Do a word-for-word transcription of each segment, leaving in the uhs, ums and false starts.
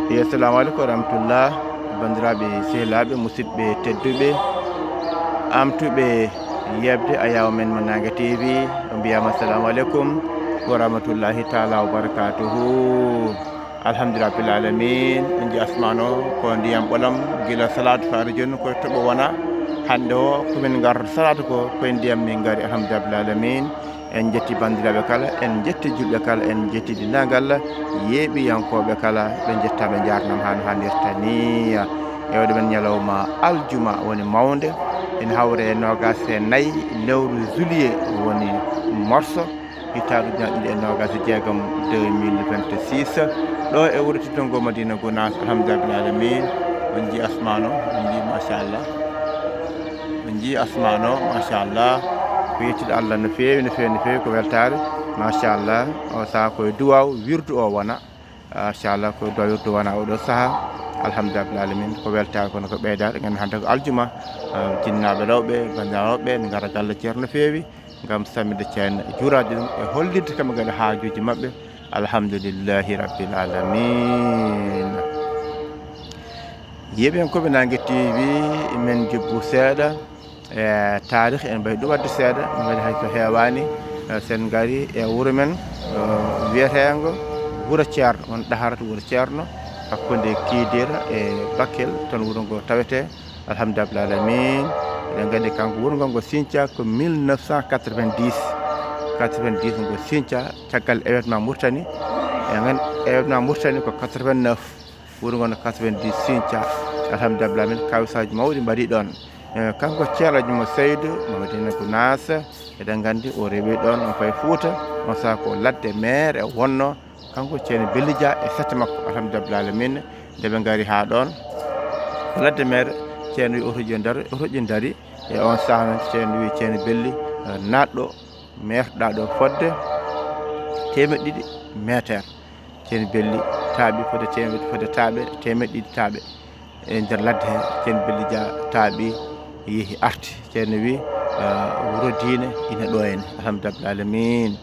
Yo, assalamu aleykum wa rahmatullah. Banndiraaɓe, sehilaaɓe, musidɓe tedduɓe, amtuɓe yeɓde Ayaawo men mo Naange T V, on mbiyaama assalamu aleykum wa rahmatullahi taala wa barakatuhu. Alhamdulillah rabbil alamin. On nji asmano ko ndiyam ɓolam, gila salatu faade jooni ko toɓo wona. Hannde o ko min ngarata salatu ko koye ndiyam min ngari, alhamdulillah rabbil alamin. En njetti banndiraaɓe kala, en njetti julɓe kala, en njetti dinagal, yeeɓiyankooɓe kala, ɓe njettaa, ɓe njaarnama haa no hannirta ni. E oɗo men ñalawma aljuma woni mawnde, ene hawre e noogaas e nayi lewru juillet woni morso, hitaande ujunere ɗiɗi e noogaas e jeegom, deux mille vingt-six. Ɗo e wuro teddungo Madina Gunaas, alhamdulillah rabbil alamin. On nji asmano, on nji machallah. On nji asmano, machallah. Ko yettude Allah no feewi, no feewi, no feewi, ko weltaare. Machallah. O saha koye duwaw wirdu o wona. Machallah, koye duwaw wirdu wona oɗo saha. Alhamdulillah rabbil alamin. Ko weltaare, kono ko ɓeydaare. Nganndu hannde ko aljuma. Ah, jinnaaɓe rewɓe, banndiraaɓe rewɓe, ne ngara galle Ceerno no feewi. Ngam samminde Ceerno, juuraade ɗum e hollitde kamɓe kadi haajuuji maɓɓe. Alhamdulillahi rabbil alamin. Yeeɓiyankooɓe Naange T V, men jubbu seeɗa e taarih, en mbaɗi ɗum waɗde seeɗa, en mbaɗi hay so heewaani, eh, sen ngari e wuro men, eh, wiyeteengo Wuro Ceerno, won ɗaharata Wuro Ceerno, hakkunde Kiidira e Bakkel, toon wuro ngo tawetee. Alhamdulillah alamin. Eɗen nganndi kanko wuro ngo, ngo sinca ko mille neuf cent quatre-vingt-dix. Quatre-vingt-dix ngo sinca caggal événement Mauritanie. Eɗen nganndi événement Mauritanie ko quatre-vingt-neuf. Wuro ngo no quatre-vingt-dix sinca. Alhamdulillah alamin, kawsaaji mawɗi mbaɗi ɗoon. Eh, kanko Ceerno Alhaji Mo Seydou, Mamadina Gounass, eɗen nganndi o rewi ɗoon, o fayi Fuuta. On saha ko ladde meere wonno. Kanko Ceerno Belli Dia e sette makko, alhamdulillah alamin, nde ɓe ngari haa ɗoon. Ko ladde meere, Ceerno wi oto ƴeew ndaro, oto ƴeew ndari. E on saha noon, Ceerno wi Ceerno Belli, eh, naatɗo, meertoɗaa ɗo fodde teemeɗɗe ɗiɗi meeteer. Ceerno Belli taaɓi fodde teemeɗɗe, fodde taaɓe, teemeɗɗe ɗiɗi taaɓe. E nder ladde he, Ceerno Belli Dia taaɓi, yehi arti. Ceerno wi, eh, wuro diine ina ɗo henne. Alhamdulillah alamin.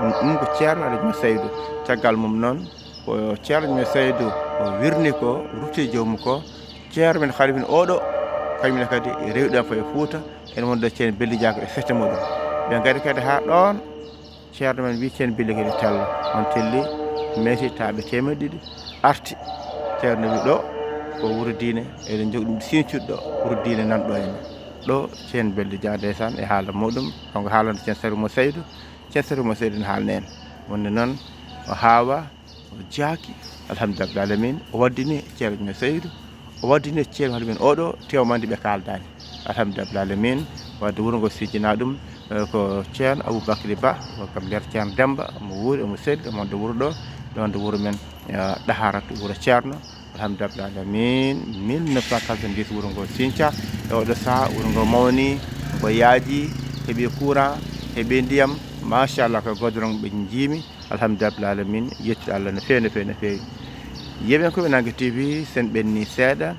Ɗum ko Ceerno Alhaji Mo Seydou. Caggal mum noon, ko Ceerno Alhaji Mo Seydou o wirni ko, rutti joomum ko. Ceerno men Khalifa oɗo, kañum ne kadi rewi ɗoon fayi Fuuta. Ene wonde Ceerno Belli Dia ko e sette muɗum. Ɓe ngari kadi haa ɗoon. Ceerno men wi Ceerno Belli kadi tello. On telli, meeti taaɓe teemeɗɗe ɗiɗi, arti. Ceerno wi ɗo ko wuro diine, eɗen njogi ɗum sincude ɗo, wuro diine nan ɗo henne. Ɗo Ceerno Belli Dia ndeysaan e haala muɗum, kanko haalanta Ceerno Saliou Mo Seydou, Ceerno Saliou Mo Seydou ne haalna en. Wonde noon o haawa, o jaaki, alhamdulillah alamin, o waddini Ceerno Mo Seydou, o waddini Ceerno hono men oɗo tewmandi ɓe kaaldaani. Alhamdulillah alamin, wadde wuro ngo sijjina ɗum, eh, ko Ceerno Aboubacry Ba, ko kam nder Ceerno Demba, omo wuuri, omo selli, omo wonde wuro ɗo, ɗo wonde wuro men, eh, Ɗaharat, wuro Ceerno. Alhamdulillah alamin, mille neuf cent quatre-vingt-dix wuro ngo sinca, e oɗo saha wuro ngo mawni, ngo yaaji, heɓi courant, heɓi ndiyam, machallah, ko godorong ɓe njiimi. Alhamdulillah alamin, yettude Allah no feewi, no feewi, no feewi. Yeeɓiyankooɓe Naange T V, sen ɓenni seeɗa,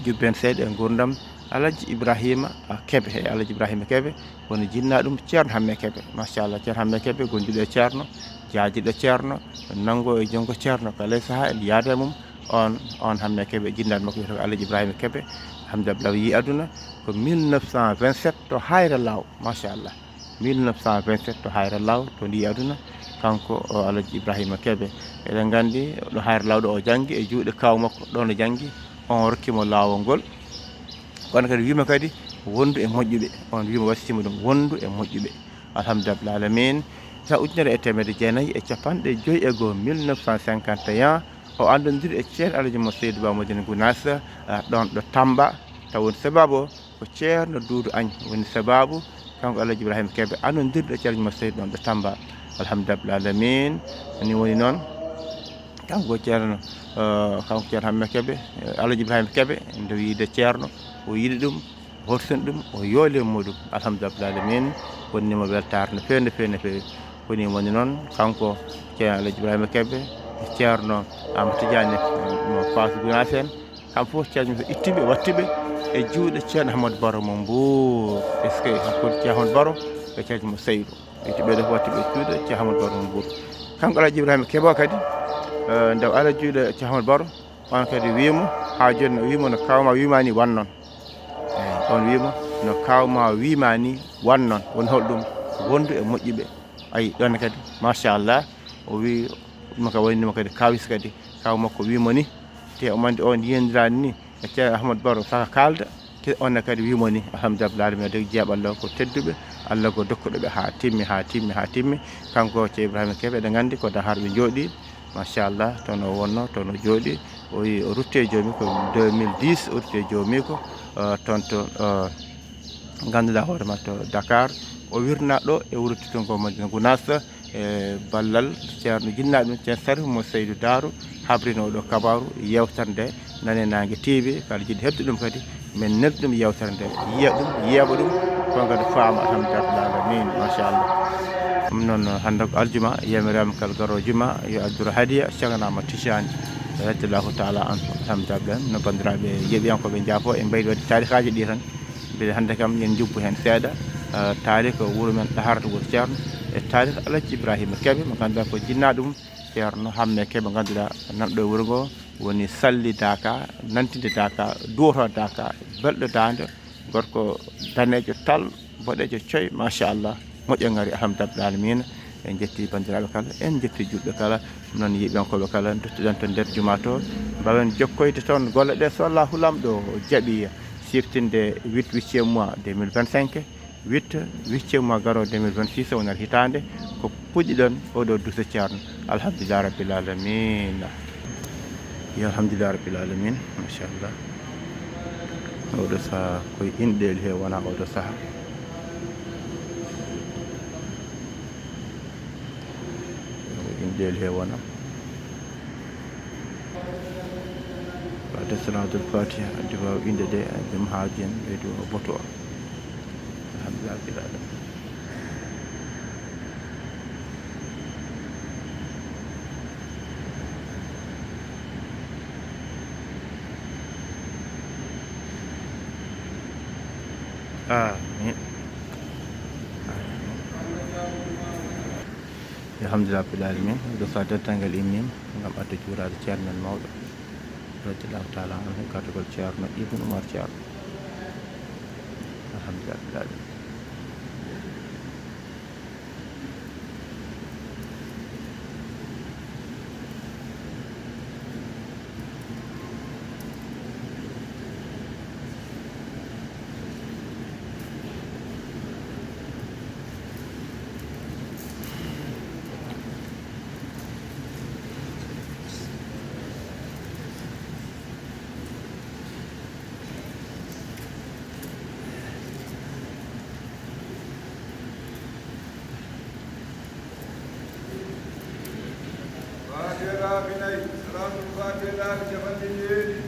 jubben seeɗa e nguurndam Alhaji Ibrahima Kebe. E Alhaji Ibrahima Kebe woni jinnaa ɗum Ceerno Hamme Kebe. Machallah, Ceerno Hamme Kebe, gonduɗo e Ceerno, jaajiɗo Ceerno, nanngo e junngo Ceerno, kala e saha ene yaada e mum. On, on Hamme Kebe, jinnaaɗo makko wiyetee ko Alhaji Ibrahima Kebe. Alhamdulillah, yii aduna ko mille neuf cent vingt-sept to Hayra Law. Machallah. Mille neuf cent vingt-sept to Hayra Law, to ndi aduna, kanko o Alhaji Ibrahima Kebe. Eɗen nganndi ɗo Hayra Law ɗo o janngi, e juuɗe kaaw makko, ɗoon o janngi, on rokki mo laawol ngol. Kono kadi wiima kadi, wondu e moƴƴuɓe. On wiima, wasiytiima ɗum, wondu e moƴƴuɓe. Alhamdulillah alamin. Sa ujunere e teemedde jeenayi e capanɗe joyi e goo, mille neuf cent cinquante et un, o anndondiri e Ceerno Alhaji Mo Seydou Ba Madina Gounass, ah, ɗoon ɗo Tamba. Taw woni sababu o, ko Ceerno Duudu Añ woni sababu, kanko Alhaji Ibrahima Kebe, anndondirɗo e Ceerno Mo Seydou ɗoon ɗo Tamba. Alhamdulillah alamin. Ni woni noon, kanko Ceerno, eh, kanko Ceerno Hamme Kebe, eh, Alhaji Ibrahima Kebe, nde wiide Ceerno, o yiɗi ɗum, o horsini ɗum, o yooli e muɗum. Alhamdulillah alamin. Wonni mo weltaare no feewi, no feewi, no feewi. Woni woni noon, kanko Ceerno Alhaji Ibrahima Kebe, Ceerno Amadou Tidiane, eh, mo Fass Gounass en, kam fof Ceerno Moussa itti ɓe, watti ɓe e juuɗe Ceerno Ahmadou Baro mo Mbour. Est-ce que hakkunde Ceerno Ahmadou Baro e Ceerno Mo Seydou? Itti ɓe ɗo, watti ɓe e juuɗe Ceerno Ahmadou Baro mo Mbour. Kanko Alhaji Ibrahima Kebe o kadi, Eh, nde o ala juuɗe Ceerno Ahmadu Baro, on kadi wiimo, haa jooni no wiimo no kawma wiima ni wan noon. Eyi, on wiimo no kawma wiima ni wan noon. Woni holɗum? Wondu e moƴƴuɓe. Ayi, ɗon kadi, machallah, o wi ɗum ka waynimo kadi kawis kadi, kaw makko wiimo ni, te o mandi on yiyondiraani ni, e Ceerno Ahmadu Baro saka kaalda, te on kadi wiimo ni, alhamdulillah, rabbil alamin, de jeeɓa Allah ko tedduɓe, Allah ko dokkuɗo ɓe haa timmi, haa timmi, haa timmi. Kanko Ceerno Ibrahima Kebe, eɗen nganndi ko Dakar ɓe njooɗi, machallah, toon o wonno, toon o jooɗi, o yi o rutte e joomi ko deux mille dix, o rutte e joomi ko, eh, toon to, eh, ngannduɗaa hoore ma to Dakar, o wirna ɗo e wuro tedduŋgo Madina Gunaas, e ballal Ceerno jinnaaɗo ɗum, Ceerno Sarif mo Seydu Daaru, habrinooɗo kabaaru yewtere nde, nane naange T V, kala jiɗɗo heɓde ɗum kadi, men neldi ɗum yewtere nde, yiya ɗum, yeeɓa ɗum, ko ngam faama, alhamdulillah, rabbil alamin, machallah. Ɗum noon, hannde ko aljuma, yamiraama kala garoowo juma, yo addu hadiya, caganaama Tijaani, radiyallahu taala anhu, alhamdulillah, no banndiraaɓe yeeɓiyankooɓe njaafo, en mbaydi waɗde taarikaaji ɗi tan, mbele hannde kam, en njubbo heen seeɗa, eh, taarika wuro men Ɗaharata, wuro Ceerno, e taarika Alhaji Ibrahima Kebe, mo ngannduɗaa ko jinnaaɗo mum, Ceerno Hamme Kebe, ngannduɗaa nanɗo e wuro ngo, woni sallidaaka, nantindedaaka, duwotodaaka, belɗo daande, gorko daneejo tal, boɗeejo coy, machallah, moƴƴo ngari, alhamdulillah, rabbil alamina. En njetti banndiraaɓe kala, en njetti juulɓe kala, noon yeeɓiyankooɓe kala, duttoɗen to nder juma to, mbaawen jokkoyde toon golle ɗe, so Allahu Laamɗo jaɓi, siftinde huit, huitième mois deux mille vingt-cinq, huit, huitième mois garoowo deux mille vingt-six, wonata hitaande, ko puɗɗiɗon oɗo duso Ceerno. Alhamdulillah rabbil alamina. Yo alhamdulillah rabbil alamina, machallah. Oɗo saha koye inɗeeli he wona oɗo saha. Inɗeeli he wona. Waɗde salaatul fatiha, addi waaw innde ɗe, addi mo haaju en, ɓeydu o boto o. Alhamdulillah rabbil alamin. Amin. Amin. Alhamdulillah rabbil alamin. Ɗo sa dental ngal immiima ngam adde juuraade Ceerno men mawɗo, radiyallahu taala anhu, gardagol Ceerno Ibn Umar Ceerno. Alhamdulillah rabbil alamin. Fatiha laabi nayi, salaatul fatiha laabi capanɗe jeeɗiɗi.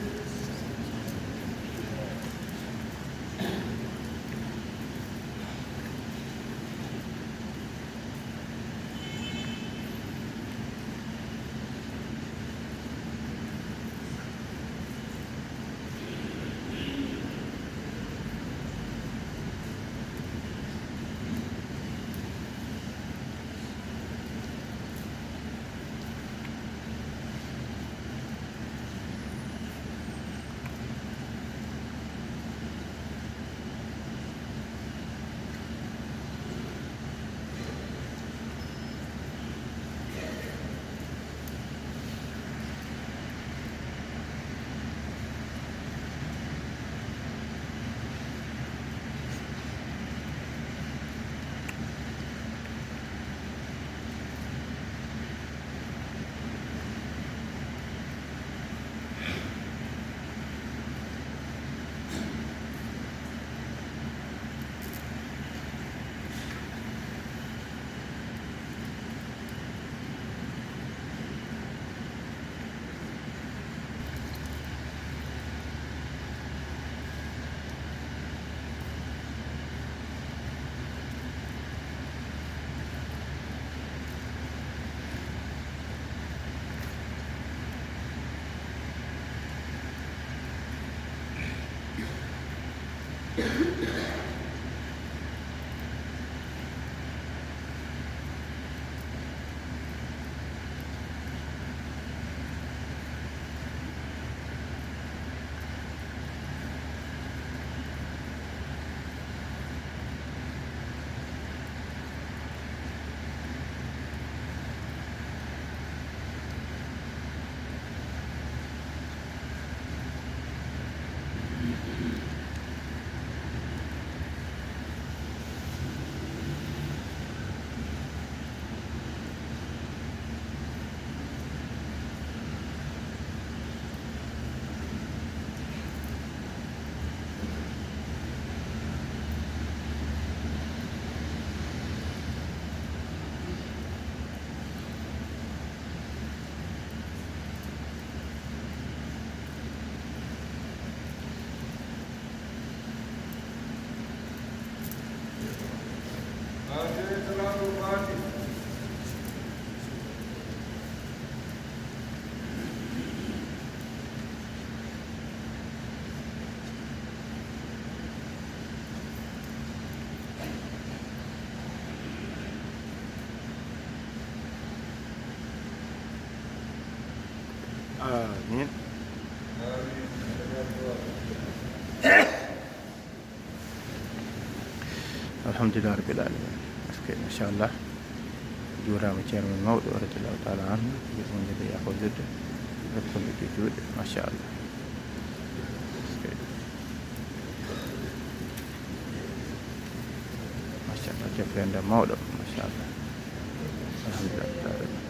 Amin. Alhamdulillah rabbil alamin. Parce que machallah, juuraama ceerno men mawɗo, radiyallahu taala anhu, yo mo njede yaafo jodde, rokkude ɗi juuɗe, machallah. Parce que machallah, jofrende mawɗo, machallah. Alhamdulillah rabbil alamin.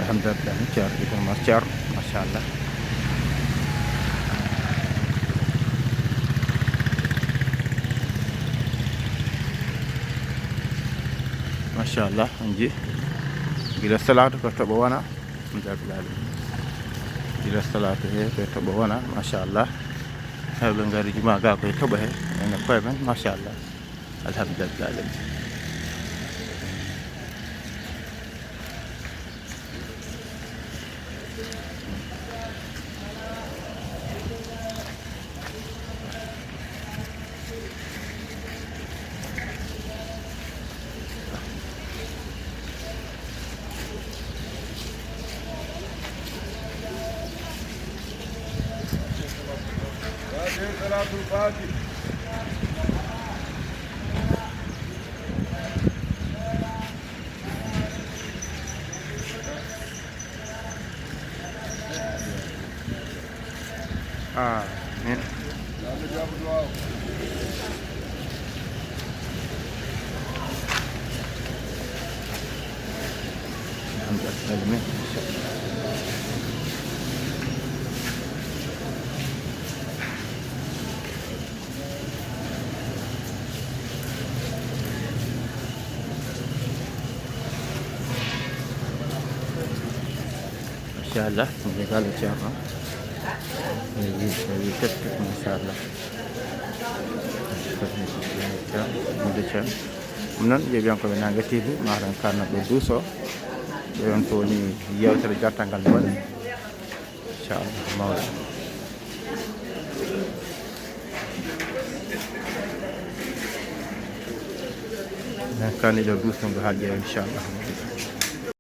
Alhamdulillah, ceerno Ibrahima Ceerno, machallah. Machallah, on nji gila salatu ko toɓo wona. Alhamdulillah. Gila salatu he ko toɓo wona, machallah. Hewɓe ngari juma ga koye toɓo he, ene koye men, machallah. Alhamdulillah. Amin. Machallah, mi galo ceerno. Mi wi, mi wi teskit, machallah. Ɗum noon, yeeɓiyankooɓe Naange T V, maaɗa en karna ɗo duuso. Ɓe on to woni yewtere dartal ngal mbaɗen. Inchallah, mawɗo. En kani ɗo duuso ngo haa ƴeewa, inchallah.